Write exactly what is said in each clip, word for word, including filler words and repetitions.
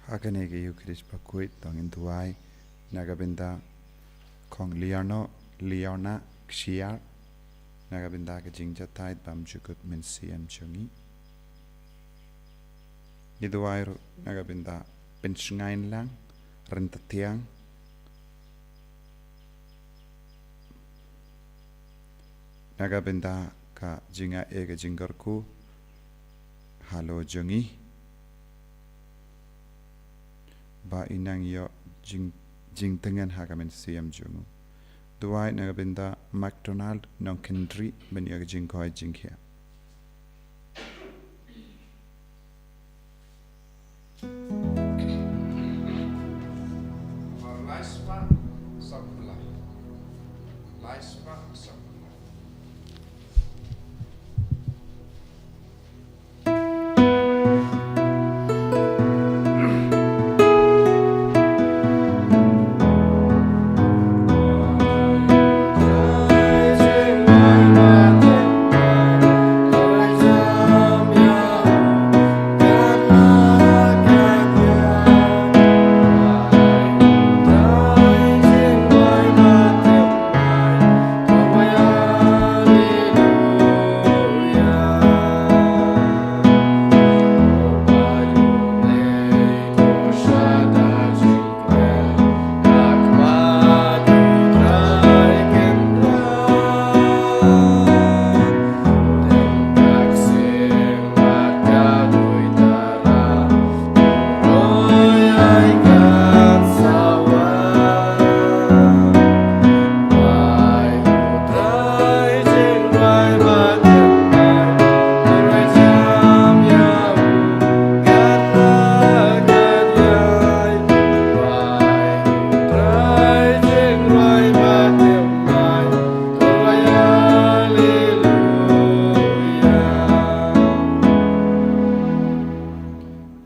Ha kane ka Eucharist bakhuid to ngin duwai na ka bynta Kong Liano, Liona Ksiar, na ka bynta ka jingjatai bam jukut mynsiem jong ngi. Ngi duwai ruh na ka bynta Pynshngaiñ Lang, Ryntathiang, na ka bynta ka jingai ka jingkyrkhu halor jong ngi, ba i nang ïoh jing, jingtngen ha ka mynsiem jong u. Duwai na ka bynta McDonald Nongkhyndri ban ïoh ka jingkoit jingkhiah.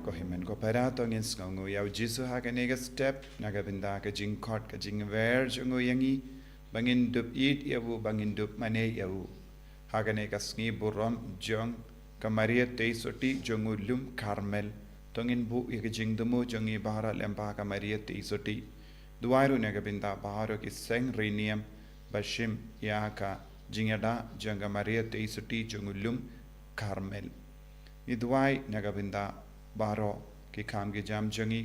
Ko hynmen ko para, to ngin sngewnguh ïa u Jisu ha kane ka step, na ka bynta ka jingkhot ka jingwer jong u ïa ngi, ba ngin dup ïeit ïa u, ba ngin dup mane ïa u. Ha kane ka sngi burom jong ka Maria Theisotti jong u lum Karmel, to ngin buh ïa ka jingthmu jong ngi baroh lyngba ka Maria Theisotti. Duwai ruh na ka bynta baroh ki seng riewniam ba shim ïa ka jingïada jong ka Maria Theisotti jong u lum Karmel. Ngi duwai na ka bynta baroh ki kam ki jam jong ngi,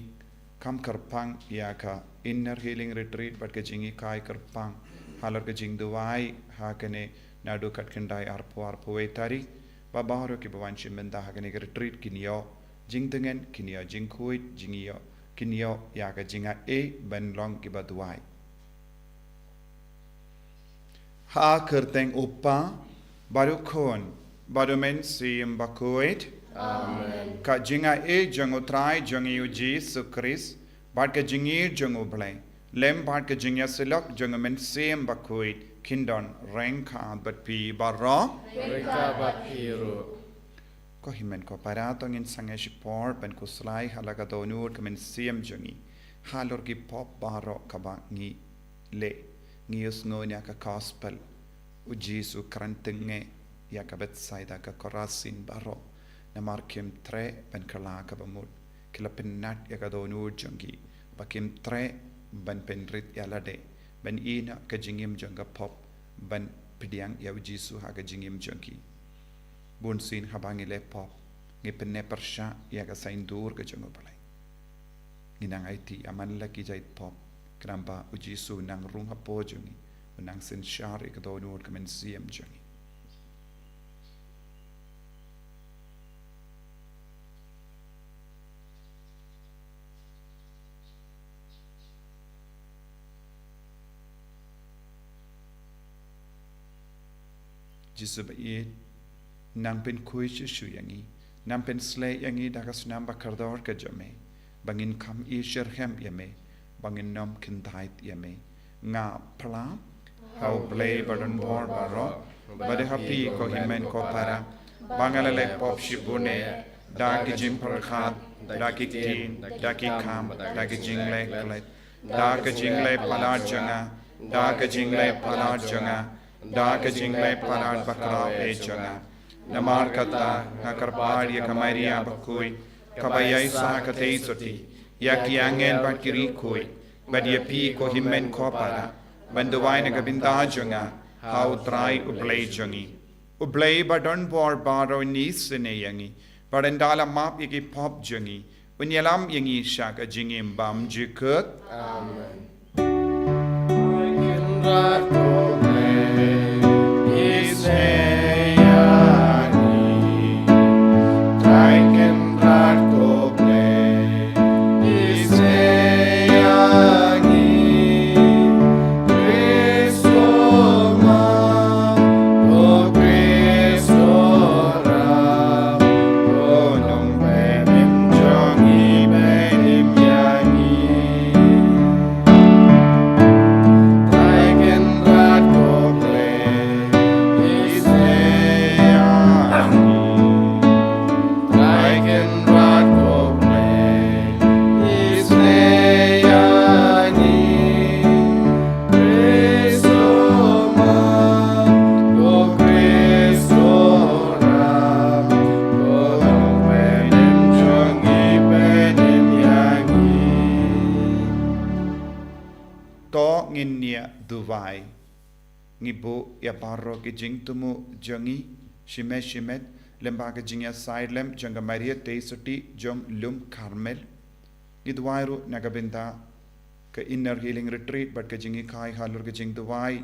kam kyrpang ïa ka Inner Healing Retreat bad ka jinghikai kyrpang halor ka jingduwai ha kane naduh ka khyndai arphew arphew wei tarik, ba baroh kiba wan shim bynta ha kane ka retreat kin ïoh jingtngen, kin ïoh jingkhuid, jingïoh, kin ïoh ïa ka jingai ban long kiba duwai. Ha ka kyrteng u Kpa, bad u Khun, bad u Mynsiem Bakhuid. Amen. Ka jingai jong u Trai jong ngi u Jisu Khrist, bad ka jingïeit jong u Blei, lem bad ka jingïasyllok jong u Mynsiem Bakhuid, kin don ryngkat bad phi baroh. Ryngkat bad phi ruh. Ko hynmen ko para, to ngin sangeh shipor ban khuslai ha la ka dohnud ka mynsiem jong ngi halor ki pop baroh kaba ngi leh. Ngi ïohsngew ïa ka gospel, u Jisu u kren teng ïa ka Bethsaida, ka Korasin baroh, namar kim treh ban kylla kaba mut, ki la pynnat ïa ka dohnud jong ki, ba kim treh ban pynrit ïa lade, ban ïeh noh ka jingim jong ka pop, ban pdiang ïa u Jisu ha ka jingim jong ki. Bunsien haba ngi leh pop, ngi pynneh pyrshah ïa ka saiñdur ka jong u Blei. Ngi nang aiti ïa man la ki jait pop, khnang ba u Jisu u nang rung hapoh jong ngi, u nang synshar ïa ka dohnud ka mynsiem jong ngi. Jisu ba ïeit, nang pynkhuid shuh shuh ïa ngi, nang pynshlei ïa ngi da ka snam ba kordor ka jong me, ba ngin kham ïeit shitrhem ïa me, ba ngin nym khyndait ïa me. Nga phla ha u Blei ba don bor baroh, bad ha phi ko hynmen ko para, ba nga la leh pop shibun eh, da ki jingpyrkhat, da ki ktien, da ki kam, da ki jingleh klet, da ka jingleh palat jong nga, da ka jingleh palat jong nga, da ka jingleh palat bakhraw eh jong nga. Namar kata nga kyrpad ïa ka Maria bakhuid, kaba ïaishah ka Theisotti, ïa ki angel bad ki riewkhuid, bad ïa phi ko hynmen ko para, ban duwai na ka bynta jong nga ha U Trai U Blei jong ngi. U Blei ba don bor baroh un isynei ïa ngi, bad un da la map ïa ki pop jong ngi, un ïalam ïa ngi sha ka jingim bymjukut. Amen. To ngin ïa duwai. Ngi buh ïa baroh ki jingthmu jong ngi shimet shimet lem bad ka jingïasaid lem jong ka Maria Theisotti jong Lum Karmel. Ngi duwai ruh na ka bynta ka Inner Healing Retreat bad ka jinghikai halor ka jingduwai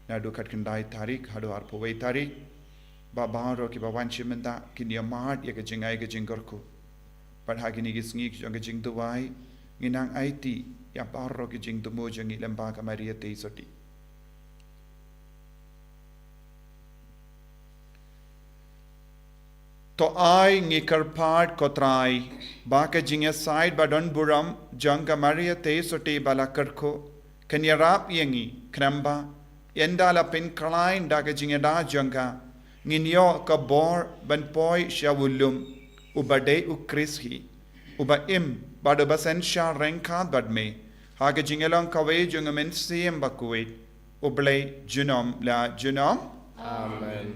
naduh khatkhyndai tarik haduh arphew wei tarik. Ba baroh kiba wan shim mynta kin ïa mad ïa ka jingai ka jingkyrkhu. Bad ha kine ki sngi jong ka jingduwai ngin nang aiti ïa baroh ki jingthmu jong ngi lem bad ka Maria Theisotti. To ai ngi kyrpad ko Trai ba ka jingïasaid ba don burom jong ka Maria Theisotti ba la kyrkhu kan ïarap ïa ngi, khnang ba ynda la pynkhlaiñ da ka jingïada jong ka, ngin ïoh ka bor ban poi sha u lum uba dei U Khrist hi, uba im bad uba synshar ryngkat bad me ha ka jingïalong kawei jong U Mynsiem Bakhuid, U Blei junom la junom. Amen.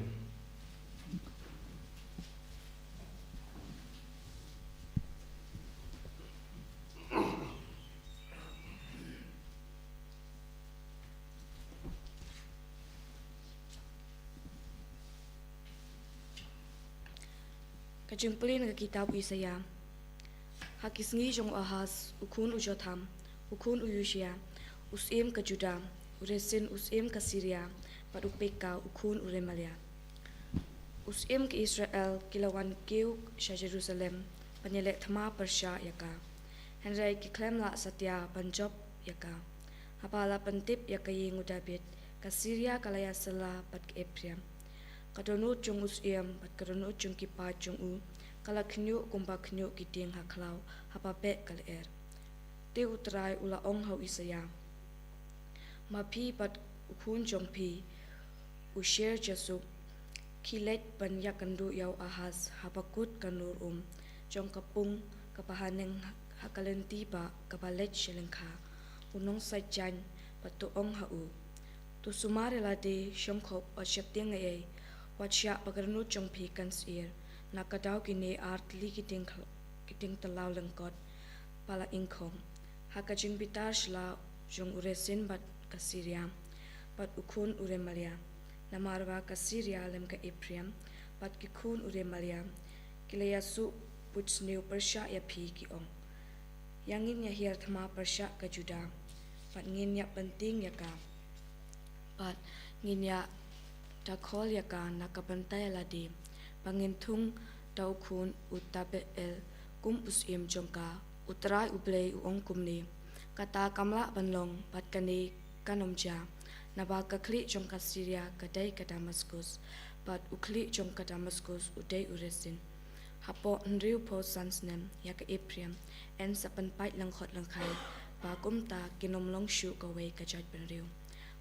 Ka jingpule na ka kitab u Isaïah. Ha ki sngi jong u Ahaz, u khun u Jotham, u khun u Usia, u syiem ka Juda, u Resin u syiem ka Siria, bad u Peka u khun u Remalia, u syiem ka Israel, ki la wan kiew sha Jerusalem ban ïaleh thma pyrshah ïa ka. Hynrei ki khlem lah satia ban jop ïa ka. Haba la pyntip ïa ka ïing u Dabid, ka Siria ka la ïasylla bad ka Ephraim. Ka dohnud jong u syiem bad ka dohnud jong ki paid jong u ka la khñiuh kumba khñiuh ki dieng ha khlaw haba beh ka lyer. Te u Trai u la ong ha u Isaïah: Ma phi bad u khun jong phi u Shear Jashub, ki leit ban ïakynduh ïa u Ahaz haba kut ka nur um jong ka pung kaba haneng ha ka lynti ba kaba leit sha lyngkha u nongshait jaiñ, bad to ong ha u: To sumar ïa lade shongkop, wat sheptieng ei ei, wat shah ba ka dohnud jong phi kan shyier, na ka daw kine ar tylli ki dieng khl-, ki dieng tlaw lyngkot ba la ingkhong, ha ka jingbitar shylla jong u Resin bad ka Siria, bad u khun u Remalia. Namar ba ka Siria lem ka Ephraim bad ki khun u Remalia ki la ïasuh buit sniew pyrshah ïa phi, ki ong: Ïa ngin ïa hiar thma pyrshah ka Juda, bad ngin ïa pyntieng ïa ka, bad ngin ïa da khol ïa ka na ka bynta ïa lade, ba ngin thung da u khun u Tabeel kum u syiem jong ka. U Trai U Blei u ong kumne: Kata kam lah ban long, bad kane kan ym jia, naba ka khlieh jong ka Siria ka dei ka Damaskus, bad u khlieh jong ka Damaskus u dei u Resin. Hapoh hynriewphew san snem ïa ka Ephraim yn sa pynpait lyngkhot lyngkhai, ba kumta kin ym long shuh kawei ka jaitbynriew.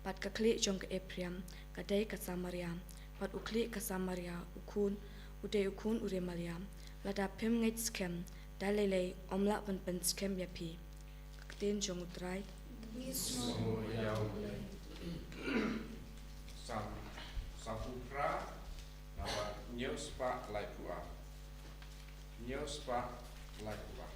Bad ka khlieh jong ka Ephraim ka dei ka Samaria, bad u khlieh ka Samaria u khun, u dei u khun u Remalia. Lada phim ngeit skhem, da lei lei ym lah ban pynskhem ïa phi. Ka ktien jong u Trai. Sam, Sam u Pra, naba hynñiew spah laiphew ar. Hynñiew spah laiphew ar.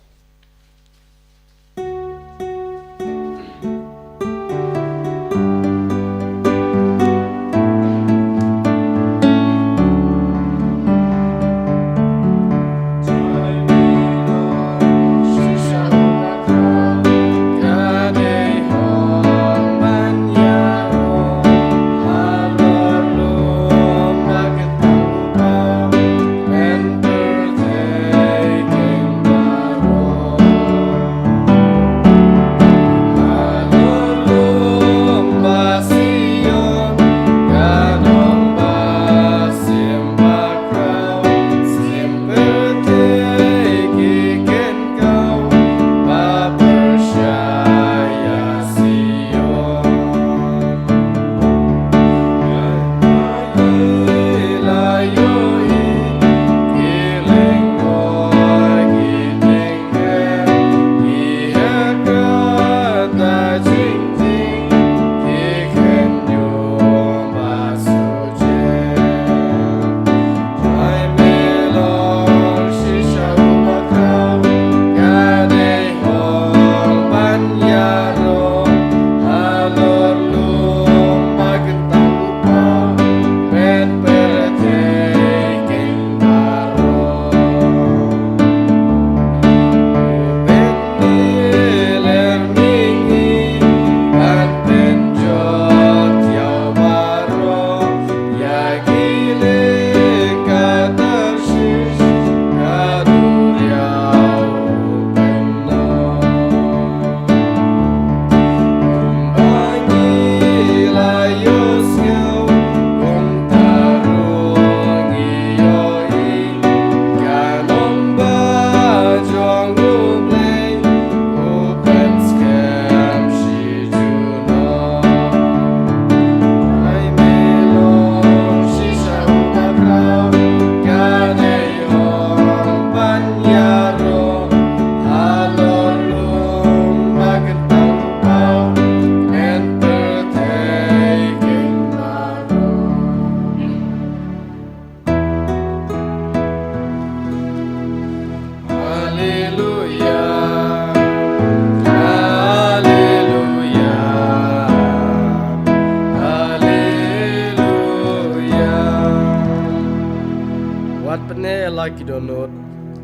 Ki dohnud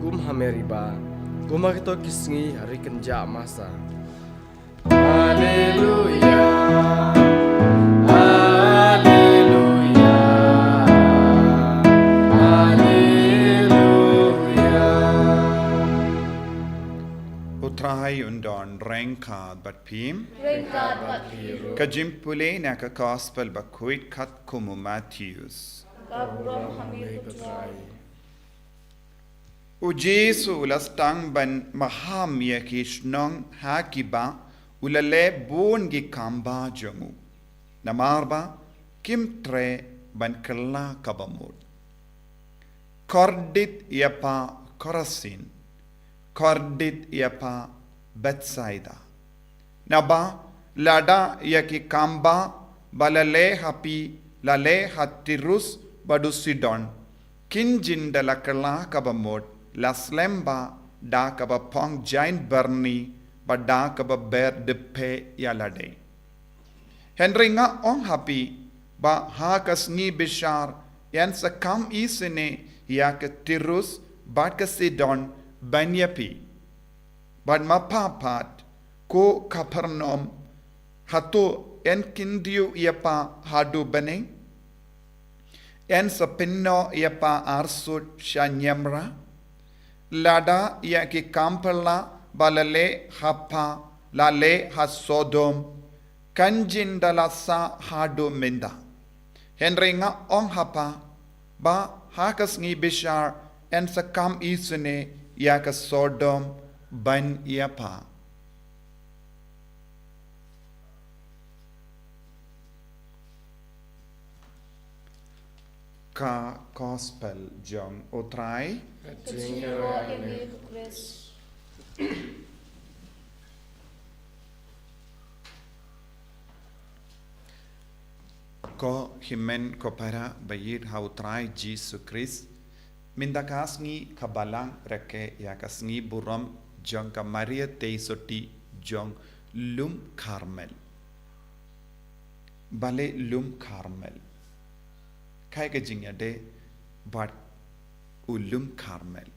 kum ha Meriba, kum ha kito ki sngi ha ri kynjah masa. Haleluya, haleluya, haleluya. U Trai un don ryngkat bad phi. Ryngkat bad phi ruh. Ka jingpule na ka Gospel bakhuid katkum u Mathaios. Ka burom ha me ko Trai. U Jisu u la sdang ban maham ïa ki shnong ha kiba u la leh bun ki kam ba jong u. Namar ba kim treh ban kylla kaba mut. Kordit ïa pha Korasin, kordit ïa pha Bethsaida. Naba lada ïa ki kam ba ba la leh ha phi la leh ha Tirus bad u Sidon, kin jin da la kylla kaba mut, la slem ba da kaba phong jaiñ byrni bad da kaba ber dep ïa lade. Hynrei nga ong ha phi ba ha ka sngi bishar yn sa kham isynei ïa ka Tirus bad ka Sidon ban ïa phi. Bad ma pha pat, ko Kapernaum, hato yn kyndiew ïa pha haduh bneng? Yn sa pynnoh ïa pha arsut sha niamra? Lada ïa ki kam phylla ba la leh ha pha la leh ha Sodom, kan jin da la sah haduh mynta. Hynrei nga ong ha pha ba ha ka sngi bishar yn sa kham isynei ïa ka Sodom ban ïa pha. Ka Gospel jong u Trai. Ka jingkyrkhu ïa me ko Khrist. Ko hynmen ko para ba ïeit ha u Trai Jisu Khrist. Mynta ka sngi ka balang rakhe ïa ka sngi burom jong ka Maria Theisotti jong Lum Karmel. Balei Lum Karmel? Kaei ka jingïadei bad u Lum Karmel?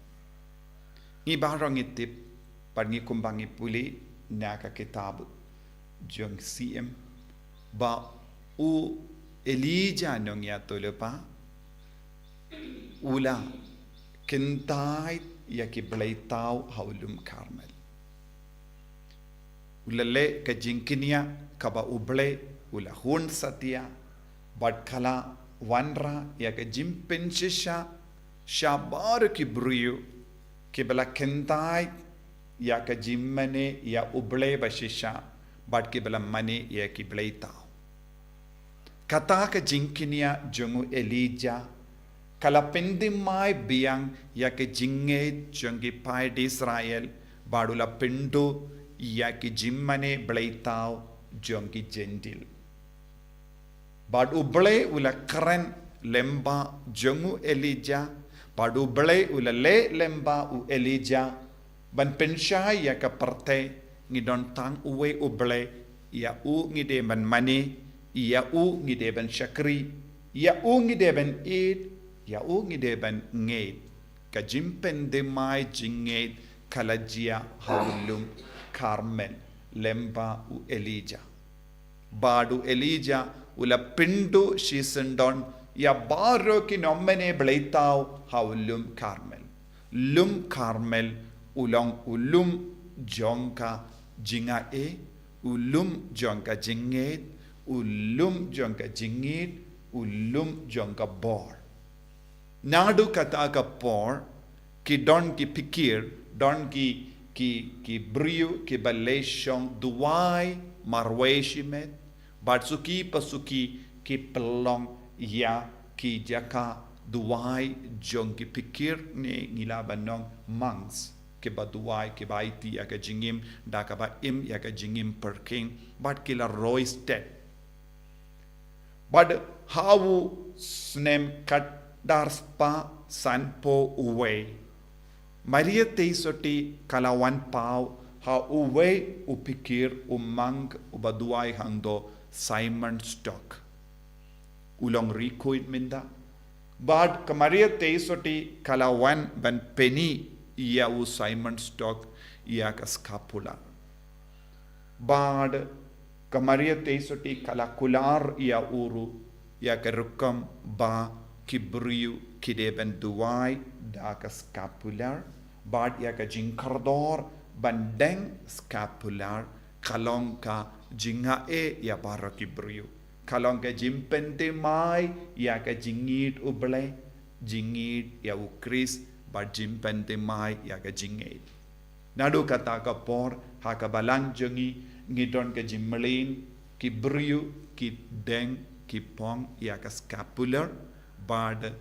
Ngi baroh ngi tip bad ngi kumba ngi pule na ka kitab jong Siem ba u Elijah nongïathuhlypa u la kyntait ïa ki bleithaw ha u Lum Karmel. U la leh ka jingkñia kaba U Blei u la hun satia bad ka la wanrah ïa ka jingpynshisha sha baroh ki briew kiba la kyntait ïa ka jingmane ïa U Blei ba shisha bad kiba la mane ïa ki bleithaw. Kata ka jingkñia jong u Elijah ka la pynthymmai biang ïa ka jingngeit jong ki paid Israel bad u la pynduh ïa ki jingmane bleithaw jong ki Jentil. Bad U Blei u la kren lyngba jong u Elijah, bad U Blei u la leh lyngba u Elijah ban pynshai ïa ka pyrthei. Ngi don tang uwei U Blei, ïa u ngi dei ban mane, ïa u ngi dei ban shakri, ïa u ngi dei ban ïeit, ïa u ngi dei ban ngeit. Ka jingpynthymmai jingngeit ka la jia ha u Lum Karmel lyngba u Elijah. Bad u Elijah u la pynduh shisyndon ïa baroh ki nongmane bleithaw ha u Lum Karmel. Lum Karmel u long u lum jong ka jingaiei, u lum jong ka jingngeit, u lum jong ka jingngeit, u lum jong ka bor. Naduh kata ka por ki don ki pyrkir, don ki, ki, ki briew kiba leit shong duwai marwei shimet, bad suki pa suki ki pynlong ïa ki jaka duwai jong ki pyrkir ne ngi lah ban ong monks, kiba duwai, kiba aiti ïa ka jingim da kaba im ïa ka jingim pyrkhing, bad ki la roi stet. Bad ha u snem khatdar spah sanphew wei, Maria Theisotti ka la wan paw ha uwei u pyrkir, u monk uba duwai hangto, Simon Stock. U long rikhuid mynta, Bad ka Maria Theisotti ka la wan ban pyni ïa u Simeon Stock ïa ka scapular. Bad ka Maria Theisotti ka la kular ïa u ruh ïa ka rukom ba ki briew ki dei ban duwai da ka scapular, bad ïa ka jingkordor ban deng scapular ka long ka jingaiei ïa baroh ki briew. Ka long ka jingpynthymmai ïa ka jingïeit U Blei, jingïeit ïa U Khrist, bad jingpynthymmai ïa ka jingngeit. Naduh kata ka por, ha ka balang jong ngi, ngi don ka jingmlien, ki briew, ki deng, ki phong ïa ka scapular, bad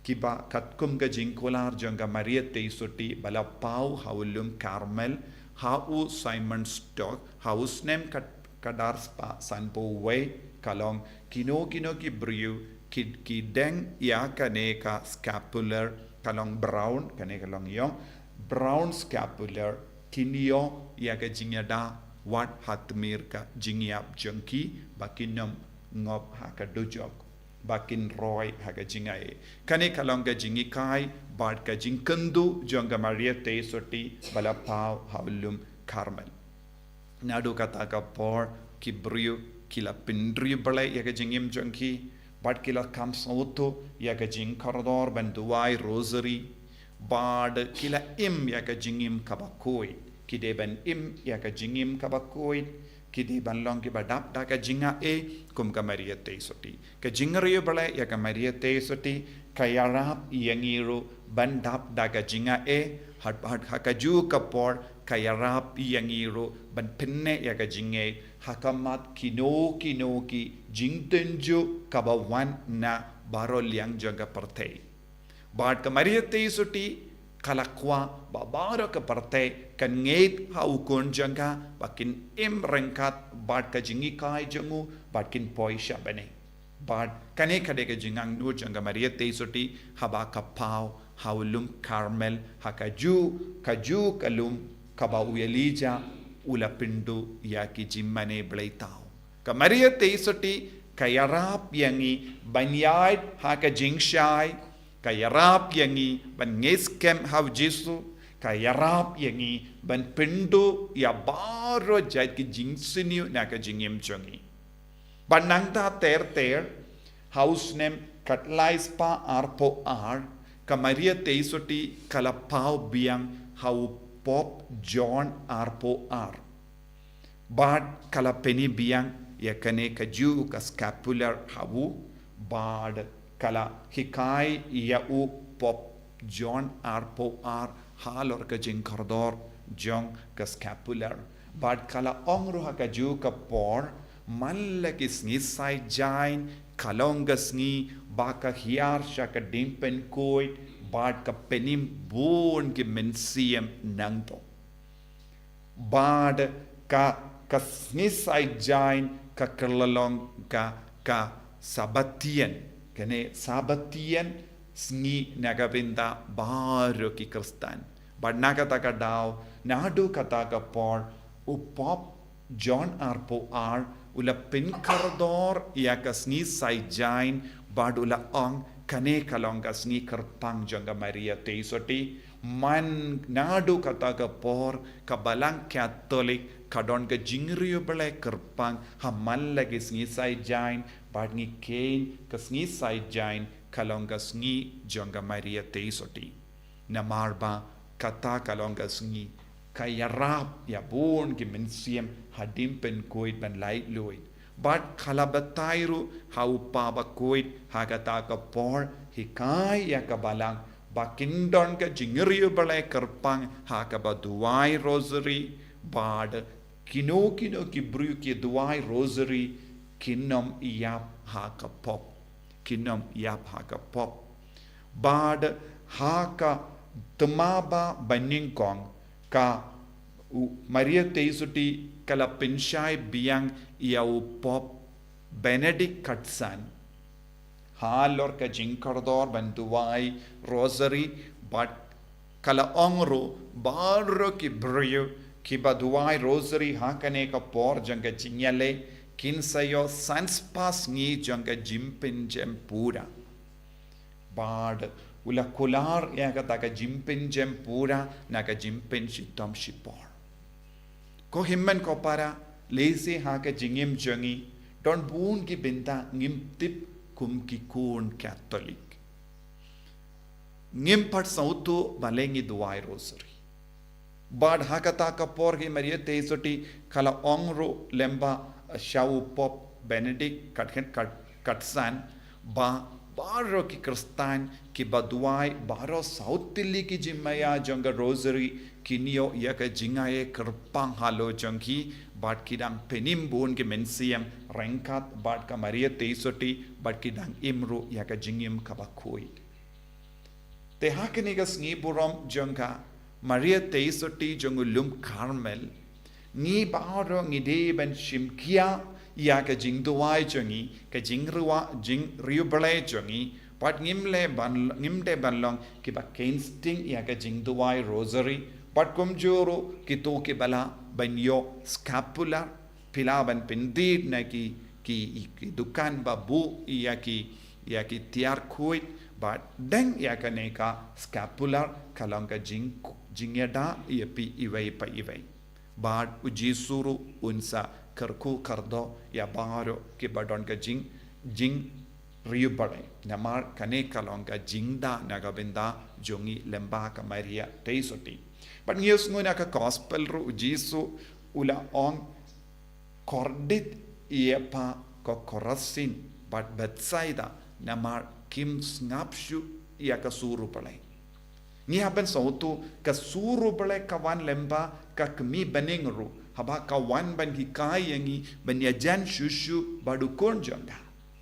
kiba katkum ka jingkular jong ka Maria Theisotti ba la paw ha u lum Karmel, ha u Simeon Stock, ha u snem ka, ka dar spah sanphew wei, ka long kino kino ki briew ki, ki deng ïa kane ka scapular, ka long brown, kane ka long ïong, brown scapular, kin ïoh ïa ka jingïada wat ha tmier ka jingïap jong ki, ba kin ym ngop ha ka dujok, ba kin roi ha ka jingaiei. Kane ka long ka jinghikai bad ka jingkynduh jong ka Maria Theisotti ba la paw ha u lum Karmel. Naduh kata ka por ki briew ki la pynriewblei ïa ka jingim jong ki, bad ki la kham sngewthuh ïa ka jingkordor ban duwai rosary, bad ki la im ïa ka jingim kaba khuid. Ki dei ban im ïa ka jingim kaba khuid, ki dei ban long kiba dap da ka jingaiei kum ka Maria Theisotti. Ka jingriewblei ïa ka Maria Theisotti ka ïarap ïa ngi ruh ban dap da ka jingaiei, ha, ha, ha kajuh ka por ka ïarap ïa ngi ruh ban pynneh ïa ka jingngeit ha khmat kino kino ki jingtynjuh kaba wan na baroh liang jong ka pyrthei. Bad ka Maria Theisotti ka la kwah ba baroh ka pyrthei kan ngeit ha u khun jong ka, ba kin im ryngkat bad ka jinghikai jong u, bad kin poi sha bneng. Bad kane ka dei ka jingangnud jong ka Maria Theisotti haba ka paw ha u lum Karmel, ha kajuh, kajuh ka lum kaba u Elijah u la pynduh ïa ki jingmane bleithaw. Ka Maria Theisotti ka ïarap ïa ngi ban ïaid ha ka jingshai, ka ïarap ïa ngi ban ngeit skhem ha u Jisu, ka ïarap ïa ngi ban pynduh ïa baroh jait ki jingsniew na ka jingim jong ngi. Bad nangta ter ter, ha u snem khatlai spah arphew ar, ka Maria Theisotti ka la paw biang ha u Pope John arphew ar. Bad ka la pyni biang ïa kane kajuh ka scapular ha u, bad ka la hikai ïa u Pope John arphew ar halor ka jingkordor jong ka scapular. Bad ka la ong ruh ha kajuh ka por, man la ki sngi Saitjaiñ ka long ka sngi ba ka hiar sha ka diengpynkhuid, bad ka pynim bun ki mynsiem nangto. Bad ka, ka sngi Saitjaiñ ka kylla long ka, ka Sabbathian. Kane Sabbathian sngi na ka bynta baroh ki Khristan. Bad na kata ka daw, naduh kata ka por, u Pope John arphew ar u la pynkordor ïa ka sngi Saitjaiñ, bad u la ong kane ka long ka sngi kyrpang jong ka Maria Theisotti. Man naduh kata ka por, ka Balang Katholik ka don ka jingriewblei kyrpang ha man la ki sngi Saitjaiñ, bad ngi kheiñ ka sngi Saitjaiñ ka long ka sngi jong ka Maria Theisotti. Namar ba kata ka long ka sngi ka ïarap ïa bun ki mynsiem ha diengpynkhuid ban laitluid. Bad ka la batai ruh ha u Papa Bakhuid ha kata ka por, hikai ïa ka balang ba kin don ka jingriewblei kyrpang ha kaba duwai rosary, bad kino kino ki briew ki duwai rosary kin ym ïap ha ka Pope. Kin ym ïap ha ka Pope. Bad ha ka thma ba banyngkong, ka u Maria Theisotti ka la pynshai biang ïa u Pope Benedict khatsan halor ka jingkordor ban duwai rosary, bad ka la ong ruh baroh ki briew kiba duwai rosary ha kane ka por jong ka jingïaleh kin sa ïoh san spah sngi jong ka jingpynjem pura. Bad u la kular ïa kata ka jingpynjem pura na ka jingpynshitom shipor. Ko hynmen ko para, lehse ha ka jingim jong ngi, don bun ki bynta ngim tip kum ki khun Katholik. Ngim pat sngewthuh balei ngi duwai Rosary. Bad ha kata ka por hi Maria Theisotti ka la ong ruh lyngba, eh, sha u Pope Benedict ka khat, ka khatsan, ba baroh ki Khristan kiba duwai baroh saw tylli ki jingmaïa jong ka Rosary, kin ïoh ïa ka jingaiei kyrpang halor jong ki, bad ki dang pynim bun ki mynsiem ryngkat bad ka Maria Theisotti, bad ki dang im ruh ïa ka jingim kaba khuid. Te ha kane ka sngi burom jong ka Maria Theisotti jong u lum Karmel, ngi baroh ngi dei ban shim khia ïa ka jingduwai jong ngi, ka jingriwa-, jingriewblei jong ngi, bad ngim leh ban, ngim dei ban long kiba kheiñ sting ïa ka jingduwai Rosary, bad kumjuh ruh kito kiba lah ban ïoh scapular, phi lah ban pyndit na ki, ki, ki dukan ba buh ïa ki, ïa ki tiar khuid, bad dang ïa kane ka scapular ka long ka jing, jingïada ïa phi iwei pa iwei. Bad u Jisu ruh un sa kyrkhu kyrdoh ïa baroh kiba don ka jing, jingriewblei. Namar kane ka long ka jingda na ka bynta jong ngi lyngba ka Maria Theisotti. Bad ngi ïohsngew na ka gospel ruh u Jisu u la ong, kordit ïa pha ko Korasin bad Bethsaida, namar kim sngap shuh ïa ka sur u Blei. Ngi hap ban sngewthuh ka sur u Blei ka wan lyngba ka kmie bneng ruh, haba ka wan ban hikai ïa ngi ban ïajan shuh shuh bad u khun jong ka.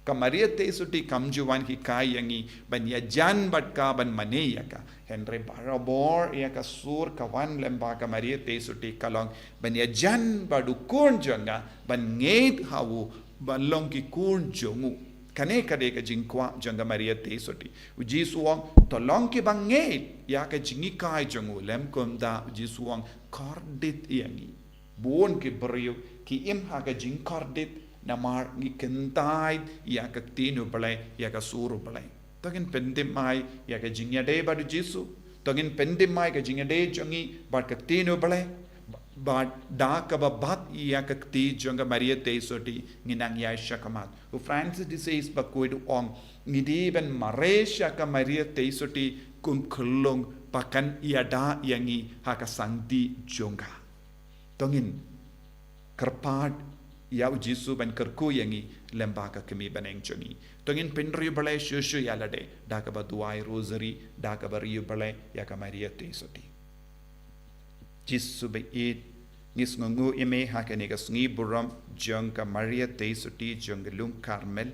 Ka Maria Theisotti kam ju wan hikai ïa ngi ban ïajan bad ka, ban mane ïa ka. Hynrei barabor ïa ka sur ka wan lyngba ka Maria Theisotti ka long ban ïajan bad u khun jong nga, ban ngeit ha u, ban long ki khun jong u. Kane ka dei ka jingkwah jong ka Maria Theisotti. U Jisu u ong, to long kiba ngeit ïa ka jinghikai jong u. Lym kumta u Jisu u ong, kordit ïa ngi. Bun ki briew ki im ha ka jingkordit namar ngi kyntait ïa ka ktien u Blei, ïa ka sur u Blei. To ngin pyndem ai ïa ka jingïadei bad u Jisu. To ngin pyndem ai ka jingïadei jong ngi bad ka ktien u Blei. Bad da kaba bat ïa ka kti jong ka Maria Theisotti ngin nang ïaid shakhmat. U Francis de Sales bakhuid u ong, ngi dei ban mareh sha ka Maria Theisotti kum khyllung ba kan ïada ïa ngi ha ka sangdih jong ka. To ngin kyrpad ïa u Jisu ban kyrkhu ïa ngi lyngba ka kmie bneng jong ngi. To ngin pynriewblei shuh shuh ïa lade da kaba duwai Rosary, da kaba riewblei ïa ka Maria Theisotti. Jisu ba ïeit, ngi sngewnguh ïa me ha kane ka sngi burom jong ka Maria Theisotti jong ka lum Karmel.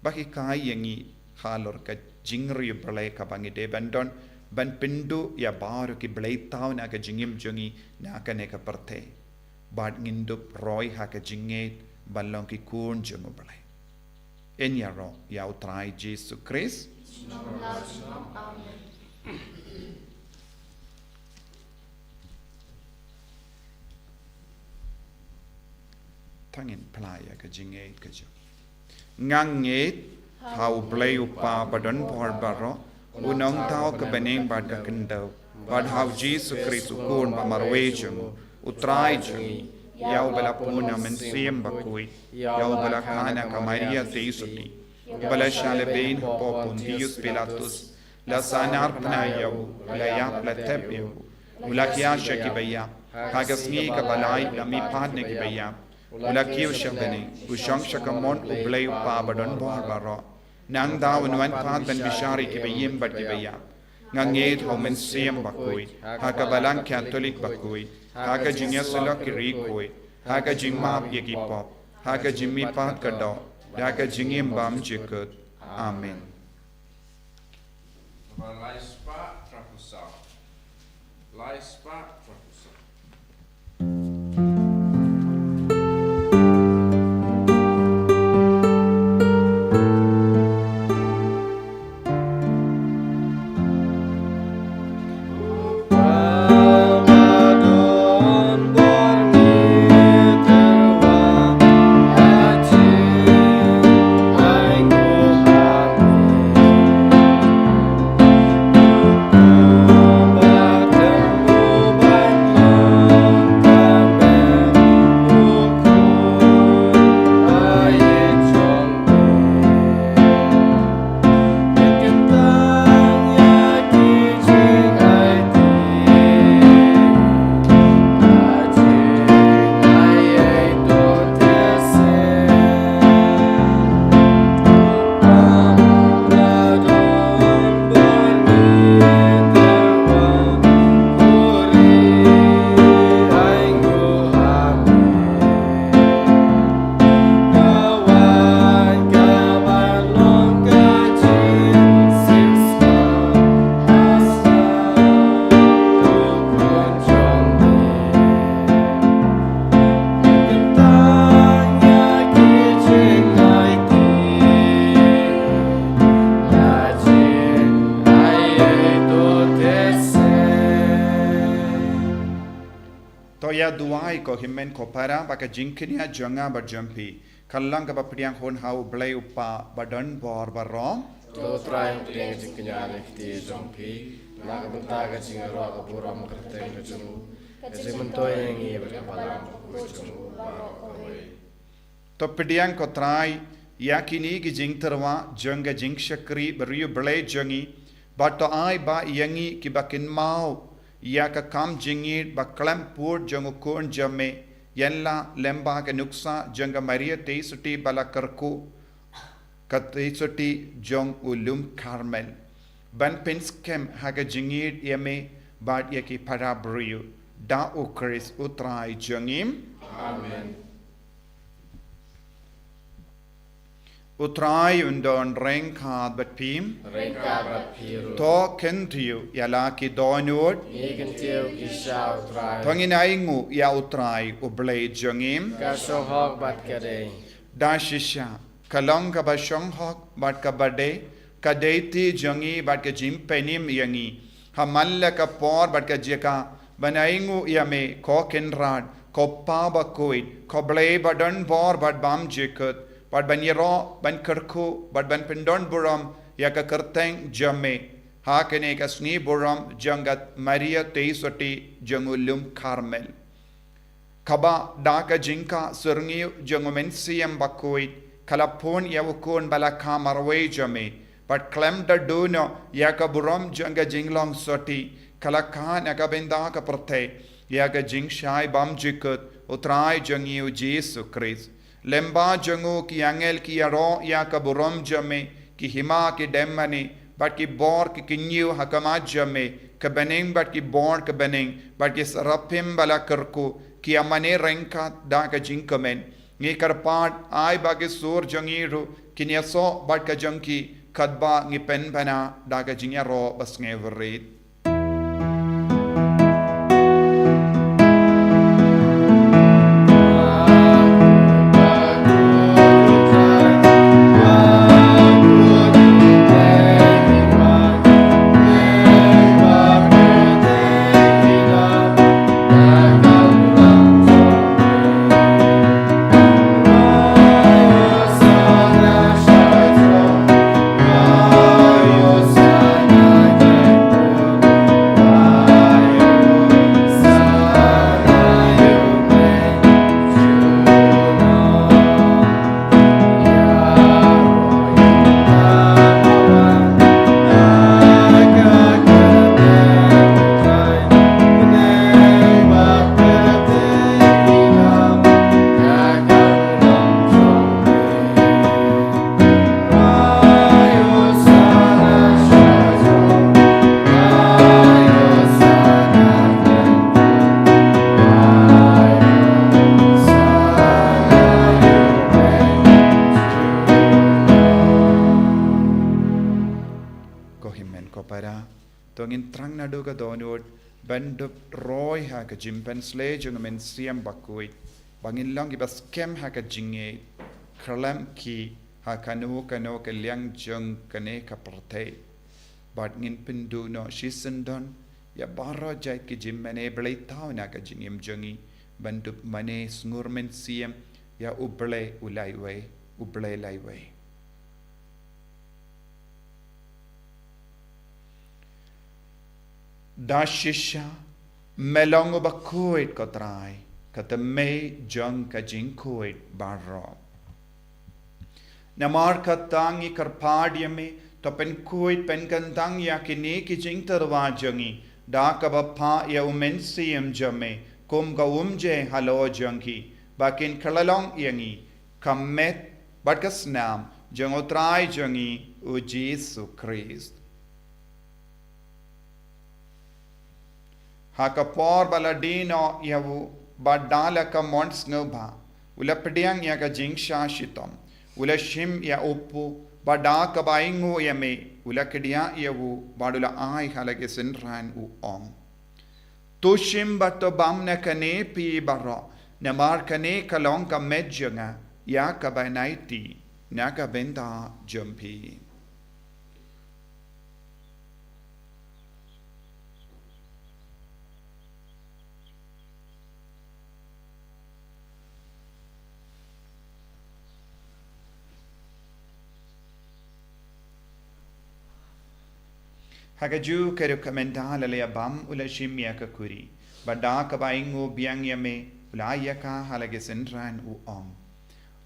Ba hikai ïa ngi halor ka jingriewblei kaba ngi dei ban don, ban pynduh ïa baroh ki blei thaw na ka jingim jong ngi na kane ka pyrthei. Bad ngin dup roi ha ka jingngeit ban long ki khun jong u Blei. Yn ïaroh ïa u Trai Jisu Khrist. Amen. To ngin phla ïa ka jingngeit ka jong ngi. Nga ngeit ha u Blei u Kpa ba don bor baroh, u nongthaw ka bneng bad ka khyndew, bad ha u Jisu Khrist u Khun ba marwei jong u, u Trai jong ngi, ïa uba la pun na u Mynsiem Bakhuid, ïa uba la kha na ka Maria Theisotti, uba la shah lehbeiñ hapoh Pontius Pilatus, la sahnarphna ïa u, la ïap la thep ïa u, u la khia sha kiba ïap, ha ka sngi kaba lai la mihpat na kiba ïap, u la kiew sha bneng, u shong sha ka mon u Blei u Kpa ba don bor baroh. Nangta un wan pat ban bishar ïa kiba im bad kiba ïap. Nga ngeit ha u Mynsiem Bakhuid, ha ka Balang Katholik bakhuid, ha ka jingïasyllok ki riewkhuid, ha ka jingmap ïa ki pop, ha ka jingmihpat ka doh, ha ka jingim bymjukut. Amen. Lai spah hynriew phew saw. Lai spah hynriew phew saw. To ïa duwai ko hynmen ko para ba ka jingkñia jong nga bad jong phi kan long kaba pdiang hun ha U Blei U Kpa ba don bor baroh. To Trai, pdiang jingkñia na ka kti jong phi na ka bynta ka jingïaroh ka burom kyrteng ka jong u, ka jingmyntoi ïa ngi bad ka balang bakhuid jong u baroh kawei. To pdiang ko Trai ïa kine ki jingtyrwa jong ka jingshakri briew Blei jong ngi, bad to ai ba ïa ngi kiba kynmaw ïa ka kam jingïeit ba khlem pud jong u Khun jong me, ïa la lem bad ka nuksa jong ka Maria Theisotti ba la kyrkhu, ka Theisotti jong u lum Karmel, ban pynskhem ha ka jingïeit ïa me bad ïa ki para briew. Da U Khrist U Trai jong ngi. Amen. U Trai un don ryngkat bad phi. Ryngkat bad phi ruh. To kyntiew ïa la ki dohnud. Ngi kyntiew ki sha U Trai. To ngin ainguh ïa U Trai U Blei jong ngi. Ka shong hok bad ka dei. Da shisha, ka long kaba shong hok bad kaba dei, ka dei ti jong ngi bad ka jingpynim ïa ngi ha man la ka por bad ka jaka, ban ainguh ïa me ko Kynrad, ko Kpa bakhuid, ko Blei ba don bor bad bymjukut, bad ban ïaroh, ban kyrkhu bad ban pyndon burom ïa ka kyrteng jong me ha kane ka sngi burom jong ka Maria Theisotti jong u lum Karmel, kaba da ka jingkah syrngiew jong u Mynsiem Bakhuid ka la pun ïa u Khun ba la kha marwei jong me, bad khlem da duh noh ïa ka burom jong ka jinglong sotti, ka la kha na ka bynta ka pyrthei ïa ka jingshai bymjukut U Trai jong ngi U Jisu Khrist. Lem bad jong u ki angel ki ïaroh ïa ka burom jong me, ki hima ki dem mane bad ki bor ki kynñiew ha khmat jong me, ki bneng bad ki bor ki bneng bad ki seraphim ba la kyrkhu ki ïa mane ryngkat da ka jingkmen. Ngi kyrpad ai ba ki sur jong ngi ruh kin ïasoh bad ka jong ki, katba ngi pynbna da ka jingïaroh ba sngewrit. Ko hynmen ko para, to ngin thrang naduh ka dohnud ban dup roi ha ka jingpynshlei jong u Mynsiem Bakhuid, ba ngin long kiba skhem ha ka jingngeit, khlem ki ha kano kano ka liang jong kane ka pyrthei. Bad ngin pynduh noh shisyndon ïa baroh jait ki jingmane blei thaw na ka jingim jong ngi, ban dup mane sngur mynsiem ïa U Blei U Laiwei, U Blei Laiwei. Da shisha, me long uba khuid ko Trai, ka tymmen jong ka jingkhuid baroh. Namar kata ngi kyrpad ïa me, to pynkhuid pynkyntang ïa kine ki jingtyrwa jong ngi da kaba phah ïa u Mynsiem jong me kum ka umjai halor jong ki, ba kin kylla long ïa ngi ka met bad ka snam jong u Trai jong ngi u Jisu Khrist. Ha ka por ba la die noh ïa u, bad da la ka mon sngewbha, u la pdiang ïa ka jingshah shitom, u la shim ïa u kpu, bad da kaba ainguh ïa me, u la kdiah ïa u, bad u la ai ha la ki synran, u ong: To shim bad to bam na kane phi baroh, namar kane ka long ka met jong nga ïa kaba aiti na ka bynta jong phi. Ha kajuh ka rukom mynta lada u la bam u la shim ïa ka kuri, bad da kaba ainguh biang ïa me, u la ai ïa ka ha la ki synran, u ong: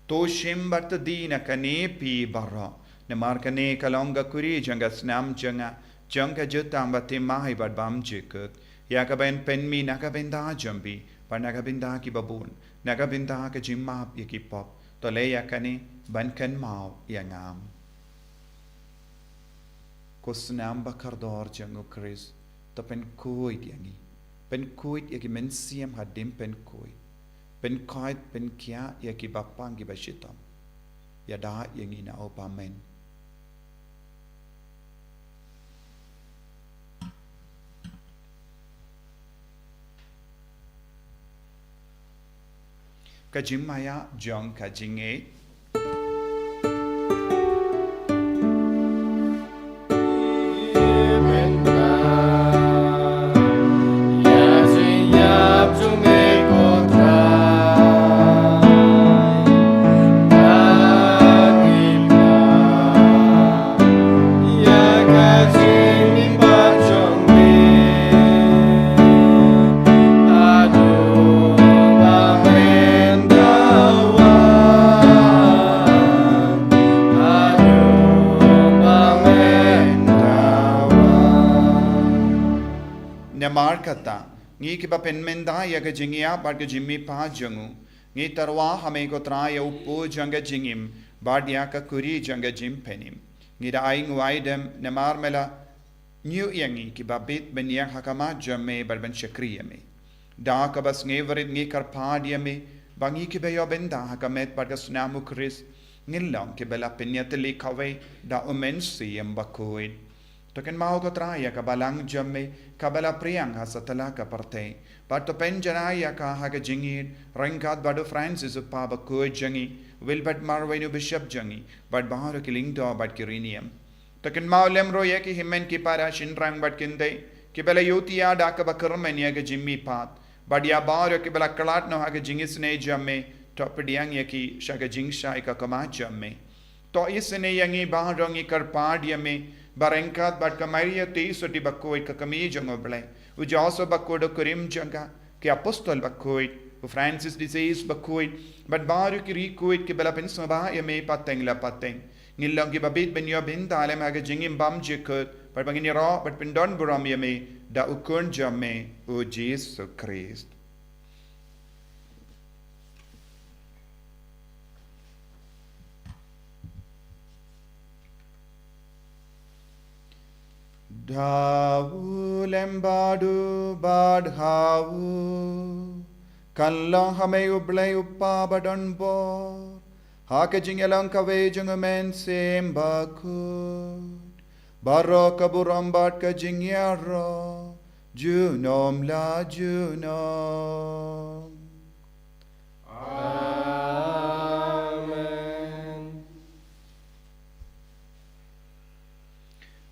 To shim bad to die na kane phi baroh, namar kane ka long ka kuri jong ka snam jong nga, jong ka jutang ba thymmai bad bymjukut, ïa kaba yn pynmih na ka bynta jong phi bad na ka bynta kiba bun, na ka bynta ka jingmap ïa ki pop. To leh ïa kane ban kynmaw ïa nga. Ko snam ba kordor jong u Khrist, to pynkhuid ïa ngi. Pynkhuid ïa ki mynsiem hadien pynkhuid. Pynkhuid, pynkhiah ïa kiba pang kiba shitom. Ïada ïa ngi na u Bamynn. Ka jingmaïa jong ka jingngeit. Namar kata, ngi kiba pynmynta ïa ka jingïap bad ka jingmihpat jong u, ngi tyrwa ha me ko Trai ïa u pud jong ka jingim bad ïa ka kuri jong ka jingpynim. Ngi da ainguh aidem namar me la ñiuh ïa ngi kiba bit ban ïeng ha khmat jong me bad ban shakri ïa me. Da kaba sngewrit ngi kyrpad ïa me ba ngi kiba ïoh bynta ha ka met bad ka snam u Khrist, ngin long kiba la pynïatylli kawei da u Mynsiem Bakhuid. To kynmaw ko Trai ïa ka balang jong me kaba la pdiang ha satlak ka pyrthei, bad to pynjanai ïa ka ha ka jingïeit ryngkat bad u Francis u Papa bakhuid jong ngi, Wilbert Marwei u Bishop jong ngi, bad baroh ki lyngdoh bad ki riewniam. To kynmaw lem ruh ïa ki hynmen ki para shynrang bad kynthei kiba la ïohi ïa da kaba kyrmen ïa ka jingmihpat, bad ïa baroh kiba la khlad noh ha ka jingisynei jong me, to pdiang ïa ki sha ka jingshai ka khmat jong me. To isynei ïa ngi baroh, ngi kyrpad ïa me, ba ryngkat bad ka Maria Theisotti bakhuid ka kmie jong u Blei, u Joseph bakhuid u kurim jong ka, ki apostol bakhuid, u Francis de Sales bakhuid, bad baroh ki riewkhuid kiba la pynsngewbha ïa me pateng la pateng, ngin long kiba bit ban ïoh bynta lem ha ka jingim bymjukut, bad ba ngin ïaroh bad pyndonburom ïa me da u Khun jong me, u Jisu Khrist. Da u lem bad u bad ha u, kan long ha me u Blei u Kpa badonbor, ha ka jingïalong kawei jong u Mynsiem Bakhuid, baroh ka burom bad ka jingïaroh junom la junom. Amen.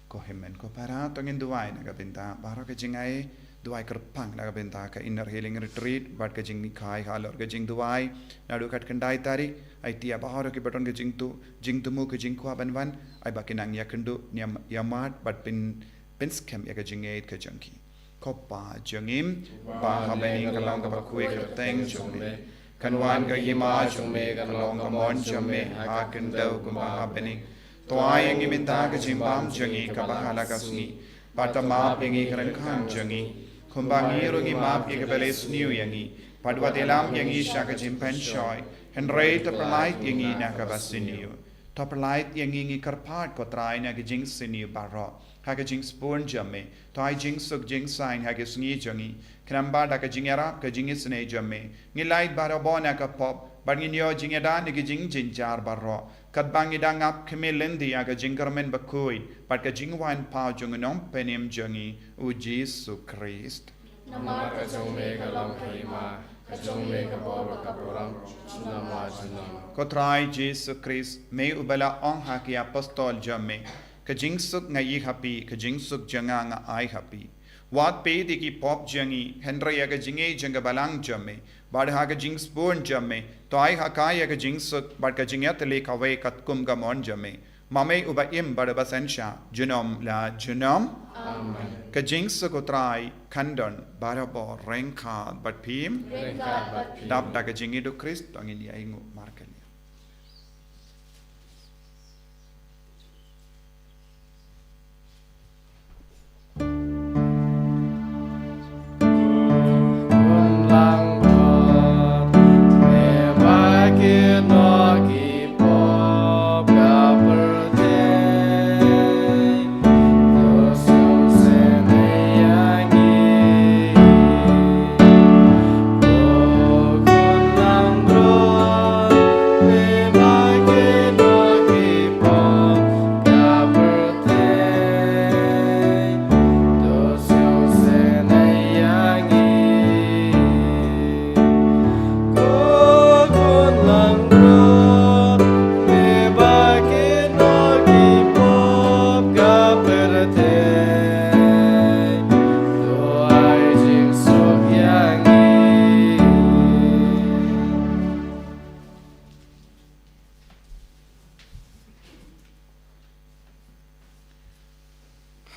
Ko hynmen ko para, to ngin duwai na ka bynta baroh ka jingai, duwai kyrpang na ka bynta ka Inner Healing Retreat bad ka jinghikai halor ka jingduwai naduh ka khatkhyndai tarik. Aiti ïa baroh kiba don ka jingthmu, jingthmu ka jingkwah ban wan, ai ba kin nang ïakynduh, ïa, ïamad bad pyn, pynskhem ïa ka jingngeit ka jong ki. Ko Pa jong ngi, ba ha bneng ka long ka bakhuid ka kyrteng jong me. Kan wan ka hima jong me, kan long ka mon jong me ha ka khyndew kumba ha bneng. To ai ïa ngi mynta ka jingbam jong ngi kaba ha la ka sngi. Bad to map ïa ngi ka ryngkat jong ngi, kumba ngi ruh ngi map ïa kiba la isniew ïa ngi. Bad wat ïalam ïa ngi sha ka jingpynshoi, hynrei to pyllait ïa ngi na kaba sniew. To pyllait ïa ngi, ngi kyrpad ko Trai, na ka jingsniew baroh, ha ka jingsbun jong me. To ai jingsuk jingsaiñ ha ka sngi jong ngi, khnang ba da ka jingïarap ka jingisynei jong me, ngin lait baroh bor na ka pop, bad ngin ïoh jingïada na ki jingjynjar baroh, katba ngi dang ap khmih lynti ïa ka jingkyrmen bakhuid bad ka jingwan paw jong u Nongpynim jong ngi, u Jisu Khrist. Namar ka jong me ka long ka hima, ka jong me ka bor bad ka burom, junom la junom. Ko Trai Jisu Khrist, me uba la ong ha ki apostol jong me, ka jingsuk nga ïoh ha phi, ka jingsuk jong nga nga ai ha phi. Wat peit ïa ki pop jong ngi, hynrei ïa ka jingngeit jong ka balang jong me, bad ha ka jingsbun jong me, to ai ha ka ïa ka jingsuk bad ka jingïatylli kawei katkum ka mon jong me. Ma mei uba im bad uba synshar junom la junom. Amen. Ka jingsuk u Trai kan don barabor ryngkat bad phim. Ryngkat bad phim. Dap da ka jingïeit u Khrist to ngin ïa ainguh markylliang.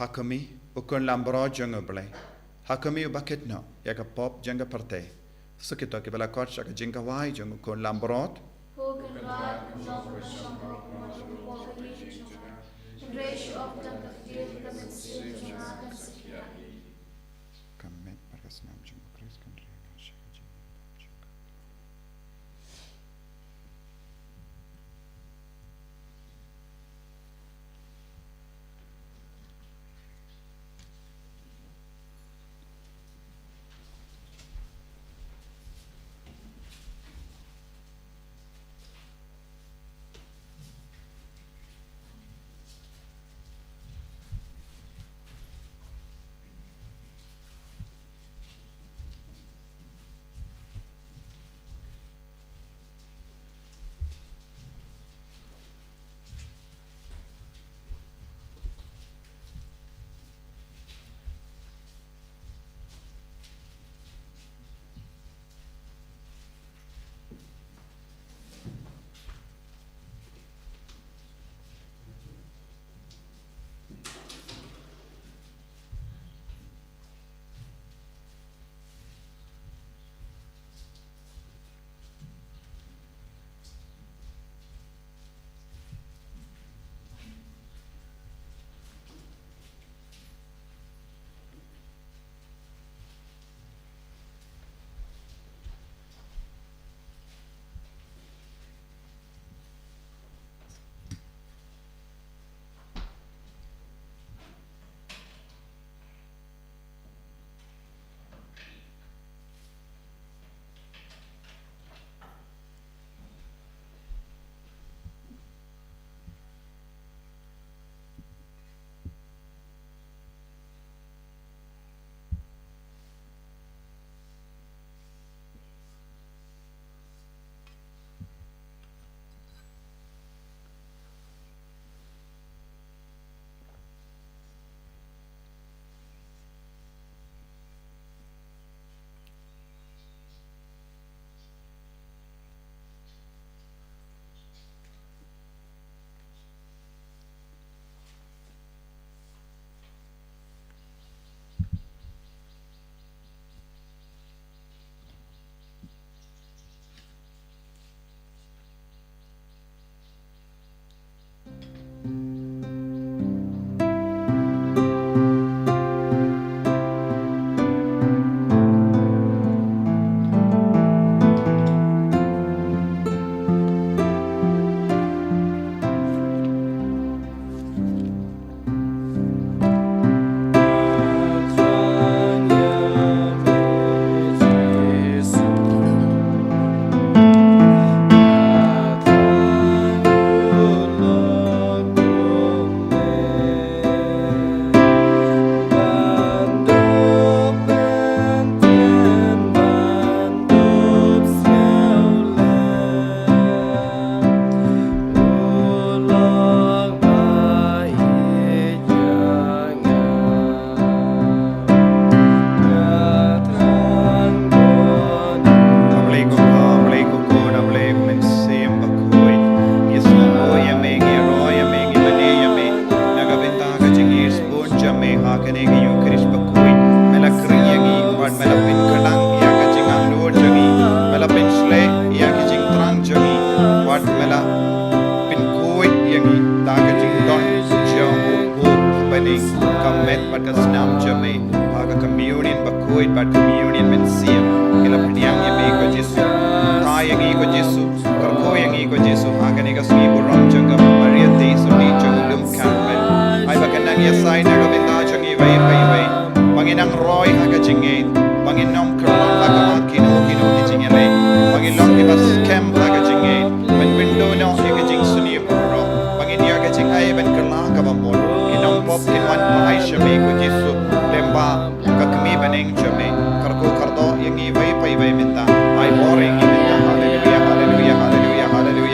Ha khmih, u khun langbrot jong U Blei. Ha khmih uba kit noh ïa ka pop jong ka pyrthei. Sa kito kiba la khot sha ka jingkhawai jong u khun langbrot. Ka met bad ka snam jong U Khrist kan ri ha ka jingim. Jisu, kyrkhu ïa ngi ko Jisu, ha kane ka sngi burom jong ka Maria Theisotti jong u lum Carmel. Ai ba kan nang ïa sai na ka bynta jong ngi iwei pa iwei. Ba ngin nang roi ha ka jingngeit. Ba ngin ym kyrpad ha ka mat kino kino ki jingïaleh. Ba ngin long kiba skhem ha ka jingngeit. Ban pynduh noh ïa ka jingsniew baroh. Ba ngin ïoh ka jingai ban kylla kaba mut. Kin ym pop kin wan phai sha me ko Jisu. Lem ba ka kmie bneng jong me, kyrkhu kyrdoh ïa ngi iwei pa iwei mynta. Ai bor ïa ngi mynta. Haleluya, haleluya, haleluya.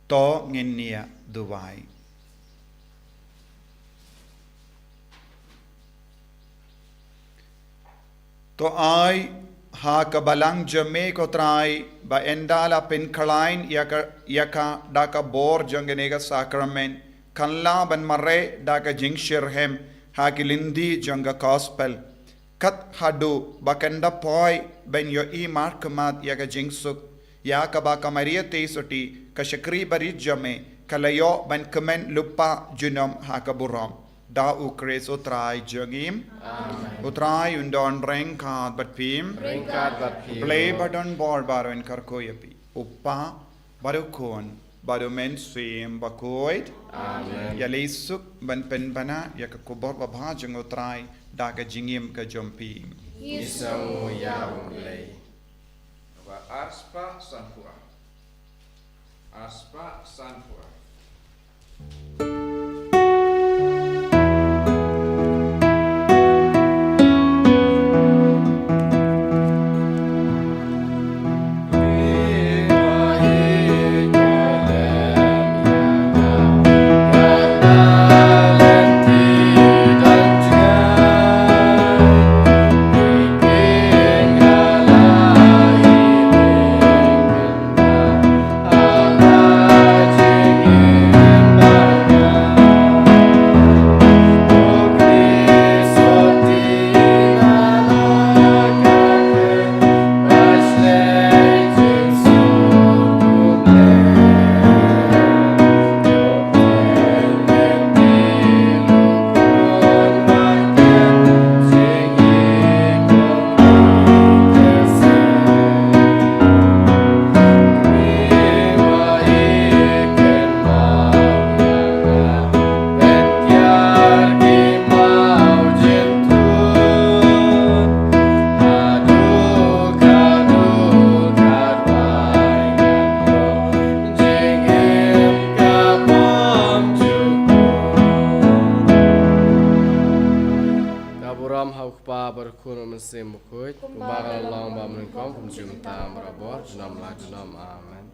To ngin ïa duwai. To ai ha ka balang jong me ko Trai, ba ynda la pynkhlaiñ ïa ka, ïa ka da ka bor jong kane ka sakramen, kan lah ban mareh da ka jingshitrhem ha ki lynti jong ka gospel. Kat haduh ba kan da poi ban ïohi markhmat ïa ka jingsuk, ïa kaba ka Maria Theisotti, ka shakri barit jong me, ka la ïoh ban kmen lypa junom ha ka burom. Da U Khrist U Trai jong ngi. Amen. U Trai un don ryngkat bad phi. Ryngkat bad phi. Blei ba don bor baroh un kyrkhu ïa phi. U Kpa, bad U Khun, bad U Mynsiem Bakhuid. Amen. Ïaleh suk ban pynbna ïa ka khubor babha jong U Trai da ka jingim ka jong phi. Ngi sngewnguh ïa U Blei. Ba arspah sanphew ar. Arspah sanphew ar. Ka burom ha U Kpa bad U Khun bad U Mynsiem Bakhuid, kumba ka la long bad mynnyngkong, kumjuh mynta, barabor, junom la junom. Amen.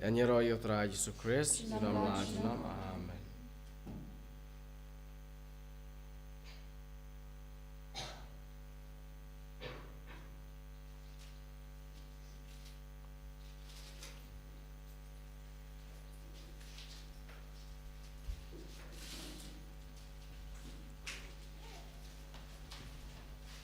Ïa ngi ïaroh ïa U Trai Jisu Khrist, junom la junom. Amen.